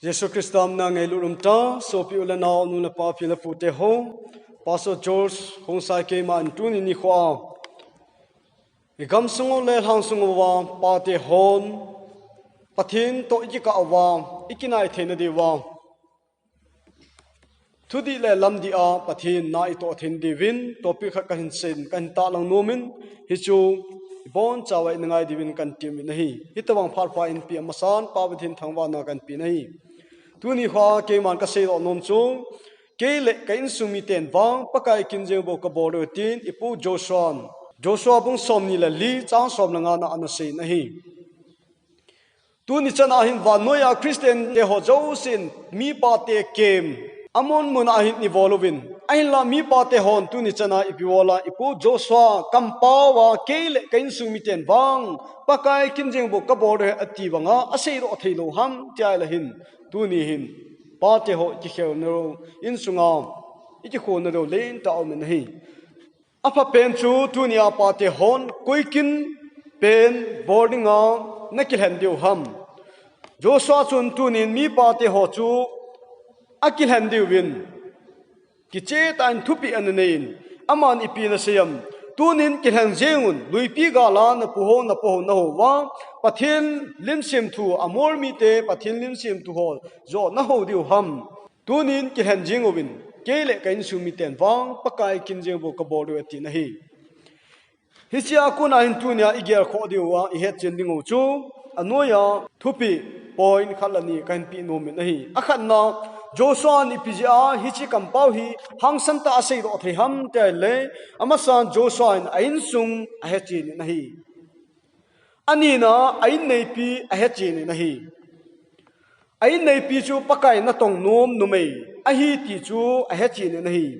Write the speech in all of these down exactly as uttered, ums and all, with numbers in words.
Jesu Christa mina ngailut umtah, sopi u le nao, nu le pa, pi le pu te ho, Pastor George Khongsai keiman tuni nikho a, i gamsung u le lhangsung uva, pate hon, Pathen toh i kikah uva, i kinai theina diuva, thudih le lamdih a, Pathen na i toh theina diuvin, topic khat kahin sei, kahin tahlang nom in, hichu, i bonchauva i na ngai diuvin kahin tem in ahi. Hitobang phat pha in pi amasan, Pa Pathen thangvahna kahin pe in ahi. Tuni nikho a keiman kasei doh nom chu, kei le ka insung miten vang, Pakai kin jeng bou kabol diu tin, i pu Joshua'n, Joshua bung somni le li, chang som le nga na ana sei in ahi. Tuni chan a hin vannoiya Christian te ho jousen, mipa te kem, amun mun a hin i bol uvin. Ahinla mipa te hon tuni chan a ipi bol a, i pu Joshua kampau a kei le ka insung miten vang, Pakai kin jeng bou kabol diu ahi ati banga, asei doh thei lou ham, tia ahile hin. Tuni hin, pate ho i kikhel na diu, insunga, i kikhel na diu, lentah um in ahi. Apha pen chu tuni a pate hon, koi kin pen bol dinga na kilhen diu ham. Joshua chun tunin mipa te ho chu akilhen diuvin, kicheh tah in thupeh ana nei in, aman ipi ana sei em. Tunin kilhen jeng un, luipi gal a na pu ho, na pa ho na hou uva, Pathen lim semthu, Amor mite Pathen lim semthu ho joh na hou diu ham. Tunin kilhen jeng uvin, kei le ka insung miten vang, Pakai kin jeng bou kabol diu ahi, ati in ahi. Hichea kon a hin tuni a i gelkhoh diu a, i hetchen diu chu, anoiya thupeh point khat le ni kahin pe nom in ahi. Akhatna, Joshua'n ipi jeh a hiche kampau hi hangsan tah a asei doh thei ham, tia ahile, amasan Joshua'n a insung ahetchen in ahi. Anina, a inneipi ahetchen in ahi. A inneipi chu Pakai natong nom numei ahi ti chu ahetchen in ahi.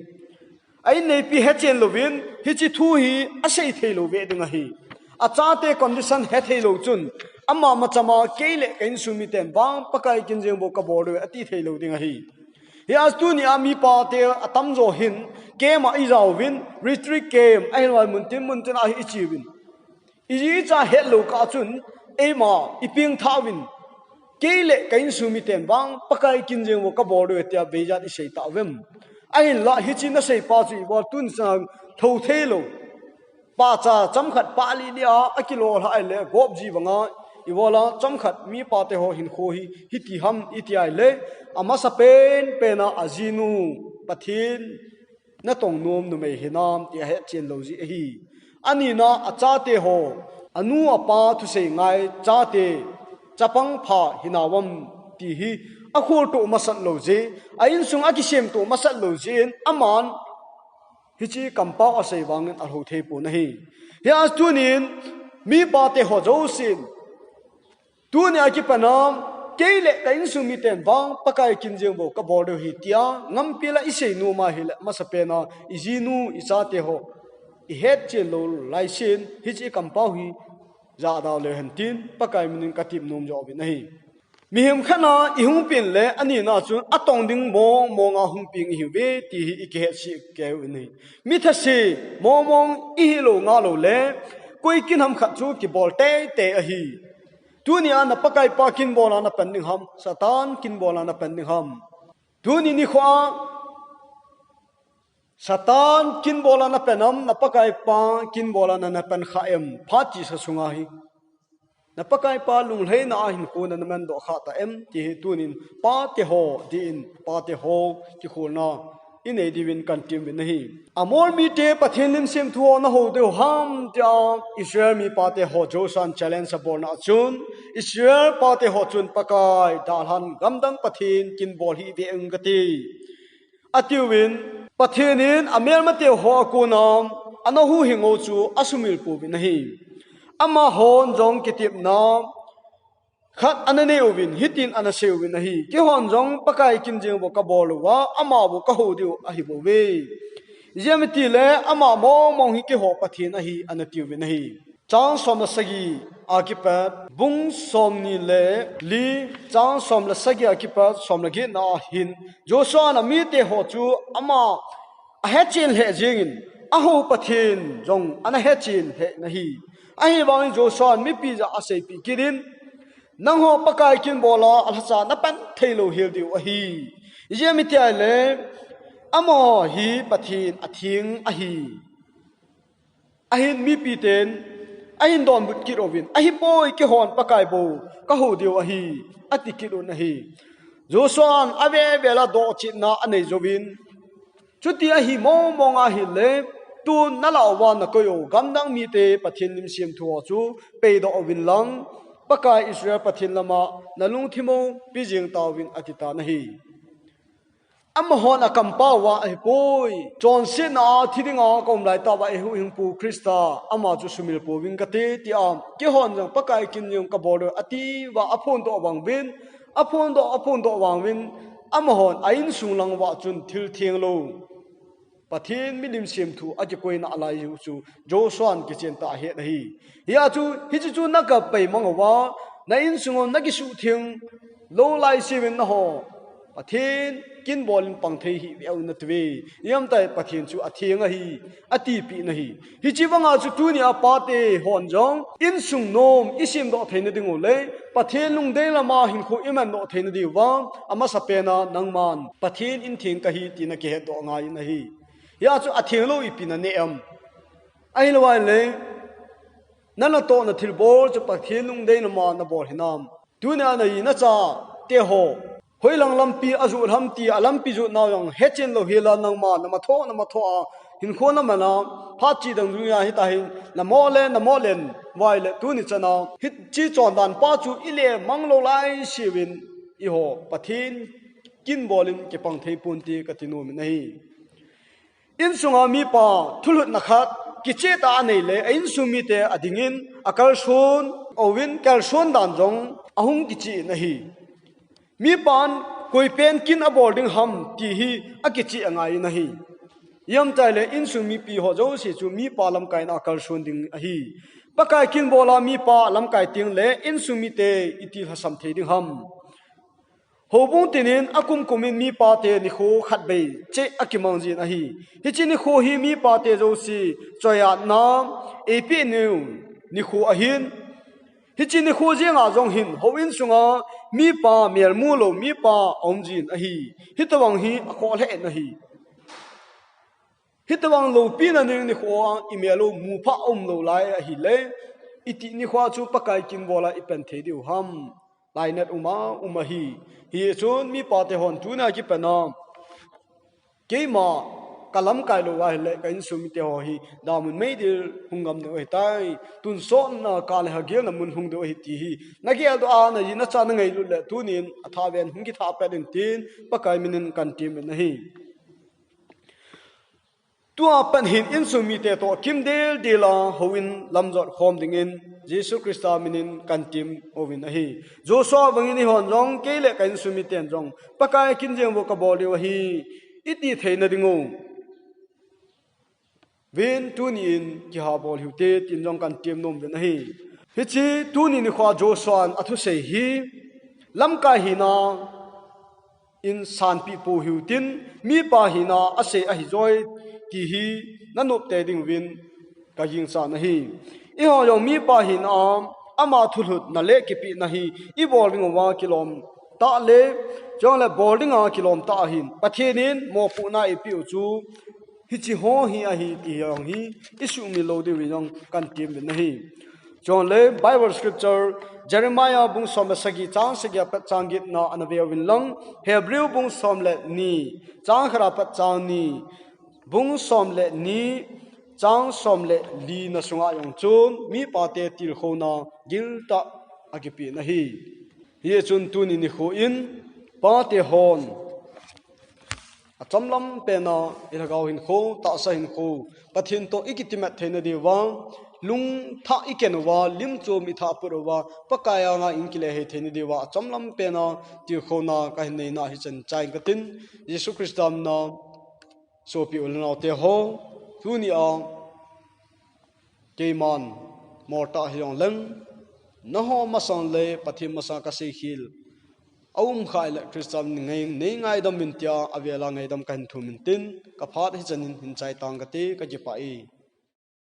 A inneipi hetchen louvin, hiche thu hi asei thei lou ve ding ahi. Achate condition hethei lou chun, ama machama kei le ka insung miten vang, Pakai kin jeng bou kabol diu ahi ati thei lou ding ahi. Hijeh a tuni a mipa te atamjo hin, camp a i jauvin, retreat camp, ahilou le muntin muntin a hi i cheuvin. Ijat cha het lou kah chun, eima i pengthah uvin, kei le ka insung miten vang, Pakai kin jeng bou kabol diu ahi tia beijat i sei tah uvem. Ahinla, hiche na seipa chu i bol tun sang tho thei lou. Pahcha chomkhat pah lih lih a, akilolhah ahile, gop ji banga, i bol a, chomkhat mipa te ho hinkho hi, hiti ham, i ti ahile, amasa pen pen a, ajinu, Pathen, natong nom numei hinam ti ahetchen lou jeh ahi. Anina achate ho, anu apa thusei ngai chate, chapang pha hinauvam ti hi akholtoh masat lou jeh, a insung akisemtoh masat lou jeh in aman hiche kampau asei vangin alhou thei pon ahi. Hijeh a tunin mipa te ho jousen, tuni a kipat a, kei le ka insung miten vang, Pakai kin jeng bou kabol diu ahi tia, ngampi la i sei nom ahile, amasa pen a, i jinu, i chate ho, i hetchen lou laisen, hiche kampau hi, jahda leu hen tin, Pakai min in ka tep nom joh uvin ahi. Mihem khat a i hung peng le, anina chun, atong ding mong mong a hung peng i hiuve, ti hi i kihetset kei uvin ahi. Mi thase mong mong i hi lou ngal lou le, koi kin ham khat chu kibol tei tei ahi. Tuni a na Pakaipa kin bol a na pan ding ham, Satan kin bol a na pan ding ham. Tuni nikho a Satan kin bol a na pan am, na Pakaipa kin bol a na, na pan kha em, phat chesa sunga hi. Na Pakaipa lunglhaina a hinkho na, na mandoh kha ta em, ti hi tunin pate ho, diin pate ho, kikholna i nei diuvin kan tep uvin ahi. Amor mite Pathen lim semthu ho na hou diu ham, tia Israel mipa te ho Joshua'n challenge abolna a chun, Israel pate ho chun Pakai dalhan gamdang Pathen kin bol hih ve ing kati. Atiuvin, Pathen in amelmate ho a kona ana huhhing u chu asumil pouvin ahi. Amahon jong kitepna khat ana nei uvin, hitin ana sei uvin ahi. Keihon jong Pakai kin jeng bou kabol uva, ama bou ka hou diu ahi bouve. Ijeh inem itile, ama mong mong hi keiho Pathen ahi, ana tiuvin ahi. Chang som le sagi a kipat, bung somni le li, chang som le sagi a kipat, som le get na a hin, Joshua'n amite ho chu ama ahetchen lheh jengin, ahou Pathen jong ana hetchen lheh in ahi. Ahivangin Joshua'n mipi jah a aseipeh kit in, Nangho Pakai kin bola alhacha napan thei lou hel diu ahi. Ijeh inem itile, amaho hi Pathen atheng ahi. Ahin mipiten ahin donbut kit uvin, ahipoi, keihon Pakai bou kahou diu ahi, ati kit un ahi. Joshua'n ave vel a dohchetna anei jouvin, chuti ahi mong mong ahile, tun nalah uva nakoi u gamdang mite Pathen lim semthu ho chu peidoh uvin lang, Pakai Israel Pathen lama nalungthim u pejing tauvin, ati tan ahi. Amahon akampau va ahipoi, chonsetna a thi dinga kaum lai tah uva eihuhhing pu Christa, ama chu sumil pouving kate, tia keihon jong Pakai kin jong kabol diu ati uva aphondoh vang uvin, aphondoh, aphondoh vang uvin, amahon a insung lang uva chun thil theng lou, Pathen milim semthu akikoina alai u chu Joshua'n kichen tah a ahet ahi. Hia chu, hiche chu nagapei mang uva, na insung u nakisuhtheng lou laiseuva nangho Pathen kin bol in pang thei hih veu nati uve. Ijeh inem itile Pathen chu atheng ahi, atipeh na ahi. Hiche banga chu tunia pate hon jong insung nom isemdoh theina diu le Pathen lungdei lama hinkho imandoh theina diuva, amasapen a nangman Pathen intheng kahi ti nakihetdoh angaiyin ahi. Hia chu atheng lou ipi nanei em? Ahilou ahile, na natohna thilbol chu Pathen lungdei lama nabol hinam? Tunia naji nachate ho hoilang lampi ajoh ham ti, alampi jotnau jong hechen lou hela nangma namatho, namatho a hinkho naman a, phat chidang dungjui a hitahin, namo le, namo len, vai le, tuni chana hiche chondan pa chu ile mang lou laiseuva, eiho Pathen kin bol in kipang thei ponte kati nom in ahi. Insunga mipa thulhutna khat kicheh tah a anei le, a insung mite adingin akalson uvin, kalson dan jong ahung kicheh in ahi. Mipan koipen kin abol ding ham ti hi akicheh angaiyin ahi. Ijeh inem itile insung mipi ho jouse chu mipa lamkaina akalson ding ahi. Pakai kin bola mipa lamkai teng le insung mite iti lhasam thei ding ham? Houbung tinin akum kumin mipate nikho khat bei cheh akimang jin ahi. Hiche nikho hi mipate jouse choiatna eipeh niu nikho ahin, hiche nikho jenga jong hin houin sunga mipa melmu lou mipa aum jin ahi. Hitobang hi akhoh lheh in ahi. Hitobang loupina ding nikho a imel u muphah aum lou lai ahile, iti nikho a chu Pakai kin bola ipan thei diu ham? Lainat um a um ahi. Hichun mipate hon tunia kipat a keima kalamkai lou ahile, ka insung mite ho hi damun meidil hung ngam diu ahitai. Tonsot na kah le hagelna mun hung diu ahi ti hi nageldoh a, naji nacha nangailut le tunin athah ven hung kithah pet in tin Pakai minin kahin temin ahi. Tua pat hin insung mite toh kimdel del a houin lamjot khom dingin Jesu Christa minin kahin tem uvin ahi. Joshua bangin eihon jong, kei le ka insung miten jong Pakai kin jeng bou kabol diu ahi, iti theina diu vin tuni in kiha bol hiute tin jong kahin tem nom uvin ahi. Hiche tuni nikho a Joshua'n athusei hi lamkai hina in sanpeh pou hiu tin, mipa hina asei ahi joi ti hi nanop tei diuvin kagingchan ahi. Eiho jong mipa hina ama thulhutna le kipehna hi ibol diuva kilom tah le, chule bol dinga kilom tah ahin, Pathen in mopohna eipeh u chu hiche ho hi ahi ti jong hi isumil lou diuvin jong kahin tem uvin ahi. Chule Bible scripture, Jeremiah bung som le sagi chang sagi a pat chang get na ana ve uvin lang, Hebrew bung som le ni chang khat a pat chang ni, bung som le ni chang som le li na sunga jong chun mipate tilkhouna giltah akipeh na ahi. Hichun tuni nikho in pate hon achomlam pen a ilhagao hinkho, tahsa hinkho, Pathen toh ikitimat theina diuva, lungthah iken uva, limchom ithah put uva, Pakai anga ikile hei theina diuva, achomlam pen a tilkhouna kahin neina hichan chai katin, Jesu Christa mina sopi u le naote ho, tunia keiman moltah hijongleng, nangho masang le Pathen masang kaseikhel aum khah le Christa min nei ngaidam in tia avel a ngaidam kahin thum in tin, kaphat hichan in hin chai tang kate, kakipah e.